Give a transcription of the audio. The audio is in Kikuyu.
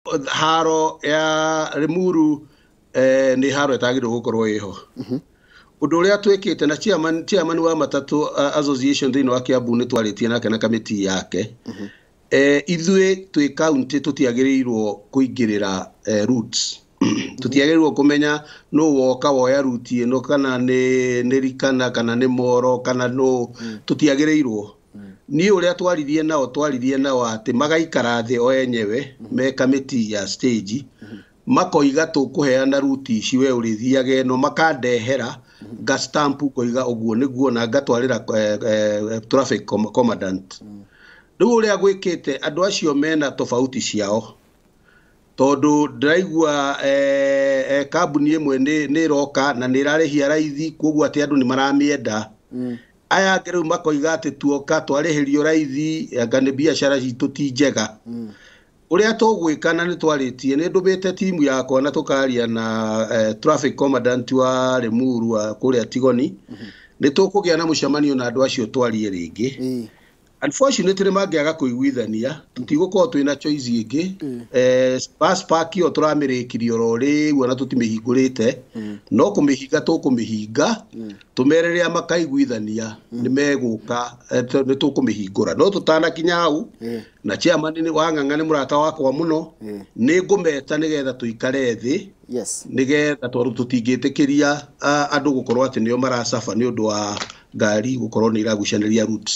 Haro ya Limuru nĩ haro ĩtagĩrĩirwo gũkorwo ĩho. Ũndũ ũrĩa twĩkĩte na chairman wa matatũ association thĩinĩ wa Kiambu nĩ twarĩtie nake na kamĩtĩ yake. Ithuĩ twĩ county tũtiagĩrĩirwo kũingĩrĩra routes. Tũtiagĩrĩirwo kũmenya nũ woka woya route ĩno, kana nĩ Rikana, kana nĩ Moro, kana nũ. Tũtiagĩrĩirwo. Niĩ ũrĩa twaririe nao atĩ magaikara thĩ o enyewe me kamĩtĩ ya stage, makoiga tũkũheana route ici, we ũrĩthiage ĩno, makandehera nga stamp, ngoiga ũguo nĩguo, na ngatwarĩra traffic commandant. Rĩu ũrĩa gwĩkĩte, andũ acio mena tofauti ciao, tondũ ndĩraigua kambuni ĩmwe nĩ ĩroka na nĩ ĩrarĩhia raithi, koguo atĩ andũ nĩ maramĩenda. Aya angĩ rĩu makoiga atĩ tuoka twarĩhĩrio raithi, anga nĩ biacara citũ ti njega. Ũrĩa tũgwĩka, na nĩ twarĩtie, nĩ ndũmĩte timu yakwa na tũkaria na traffic commandant wa Limuru wa kũrĩa Tigoni, nĩ tũkũgĩa na mũcemanio na andũ acio twarie rĩngĩ. Unfortunately, mangĩaga kũiguithania, tũtigũkorwo twĩna choice ĩngĩ. Bus park ĩyo tũramĩrĩkirie oro rĩu, ona tũtimĩhingũrĩte, no kũmĩhinga tũkũmĩhinga. Tũmere rĩrĩa makaiguithania nĩ megũka, nĩ tũkũmĩhingũra, no tũtanakinya hau, na chairman nĩ wa Ng'ang'a nĩ mũrata wakwa mũno, nĩ ngũmeta nĩgetha tũikare thĩ, nĩgetha tondũ tũtingĩtĩkĩria andũ gũkorwo atĩ nĩo maracaba nĩ ũndũ wa ngari gũkorwo nĩ iragucanĩria routes.